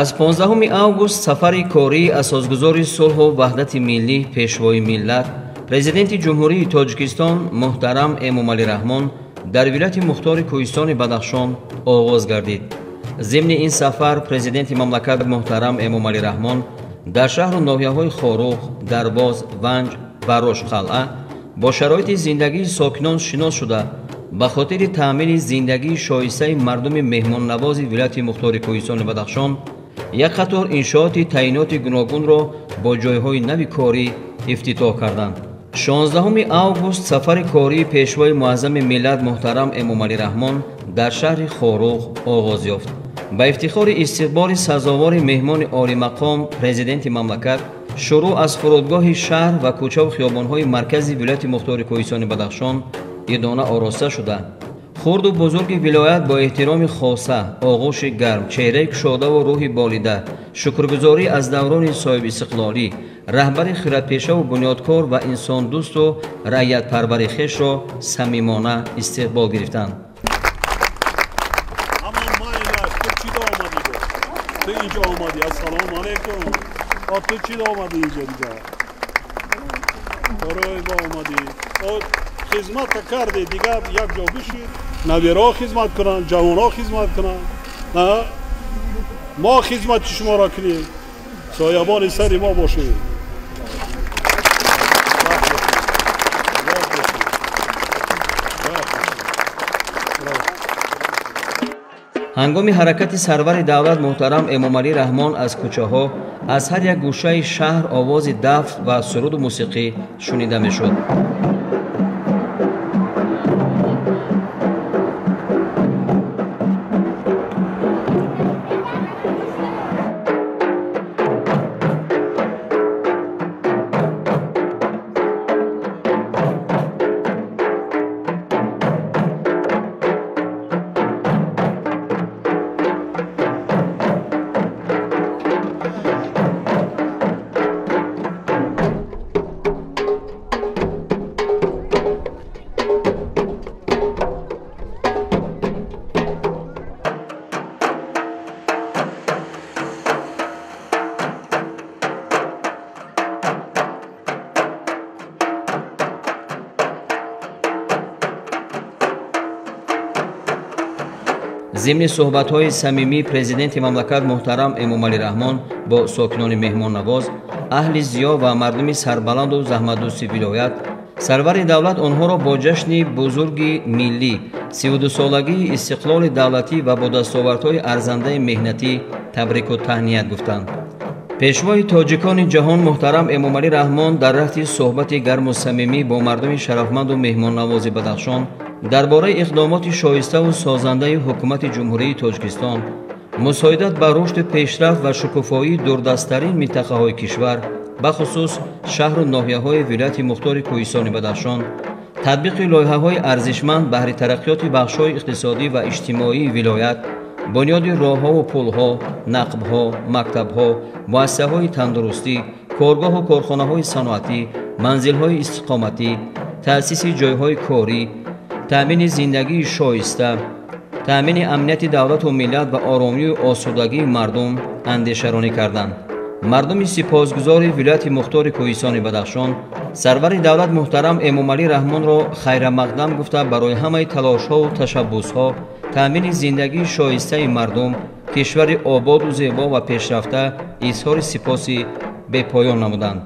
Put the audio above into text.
Аз 15 август сафари кории асосгузори сулҳу ваҳдати миллӣ, пешвои миллат, президенти Ҷумҳурии Тоҷикистон муҳтарам Эмомалӣ Раҳмон дар вилояти мухтори Кӯҳистони Бадахшон оғоз гардид. Зимни ин сафар президенти мамлакат муҳтарам Эмомалӣ Раҳмон дар шаҳру ноҳияҳои Хоруғ, Дарвоз, Ванҷ ва Рошқалъа бо шароити зиндагии сокинон шинос шуда, ба хотири таъмини зиндагии шоистаи мардуми меҳмоннавози вилояти мухтори Кӯҳистони Бадахшон як қатор иншооти таъиноти гуногунро бо ҷойҳои нави корӣ ифтитоҳ карданд. 16 август сафари кории пешвои муаззами миллат муҳтарам Эмомалӣ Раҳмон дар шаҳри Хоруғ оғоз ёфт. Ба ифтихори истиқболи сазовори меҳмони олимақом президенти мамлакат шурӯъ аз фурудгоҳи шаҳр ва кӯчаву хиёбонҳои маркази вилояти мухтори Кӯҳистони Бадахшон идона ороста шуда, хурду бузурги вилоят бо эҳтироми хоса, оғӯши гарм, чеҳраи кушодаву рӯҳи болида, шукргузорӣ аз даврони соҳибистиқлолӣ, раҳбари хиратпешаву бунёдкор ва инсондӯсту раъиятпарвари хешро самимона истиқбол гирифтанд. Ту инҷо омадӣ, ассалому алайкум. Ту чӣ омадӣ инҷо дига? Барои бо омадӣ. Хизмат кардӣ, дига як ҷо бишин, набираҳо хизмат кунанд, ҷавонҳо хизмат кунанд. Мо хизмати шуморо кунем, соябони сари мо бошед. Ҳангоми ҳаракати сарвари давлат муҳтарам Эмомалӣ Раҳмон аз кӯчаҳо, аз ҳар як гӯшаи шаҳр овози даф ва суруду мусиқӣ шунида мешуд. Зимни суҳбатҳои самимии президенти мамлакат муҳтарам Эмомалӣ Раҳмон бо сокинони меҳмоннавоз, аҳли зиё ва мардуми сарбаланду заҳматдӯсти вилоят, сарвари давлат онҳоро бо ҷашни бузурги миллӣ, 32-солагии истиқлоли давлатӣ ва бо дастовардҳои арзандаи меҳнатӣ табрику таҳният гуфтанд. Пешвои тоҷикони ҷаҳон муҳтарам Эмомалӣ Раҳмон дар рафти суҳбати гарму самимӣ бо мардуми шарафманду меҳмоннавози Бадахшон дар бораи иқдомоти шоиставу созандаи ҳукумати Ҷумҳурии Тоҷикистон, мусоидат ба рушду пешрафт ва шукуфоии дурдасттарин минтақаҳои кишвар, бахусус шаҳру ноҳияҳои вилояти мухтори Кӯҳистони Бадахшон, татбиқи лоиҳаҳои арзишманд баҳри тараққиёти бахшҳои иқтисодӣ ва иҷтимоии вилоят, бунёди роҳҳову пулҳо, нақбҳо, мактабҳо, муассисаҳои тандурустӣ, коргоҳу корхонаҳои саноатӣ, манзилҳои истиқоматӣ, таъсиси ҷойҳои корӣ, таъмини зиндагии шоиста, таъмини амнияти давлату миллат ва оромию осудагии мардум андешаронӣ карданд. Мардуми сипосгузори вилояти мухтори Кӯҳистони Бадахшон сарвари давлат муҳтарам Эмомалӣ Раҳмонро хайрамақдам гуфта, барои ҳамаи талошҳову ташаббусҳо, таъмини зиндагии шоистаи мардум, кишвари ободу зебо ва пешрафта изҳори сипоси бепоён намуданд.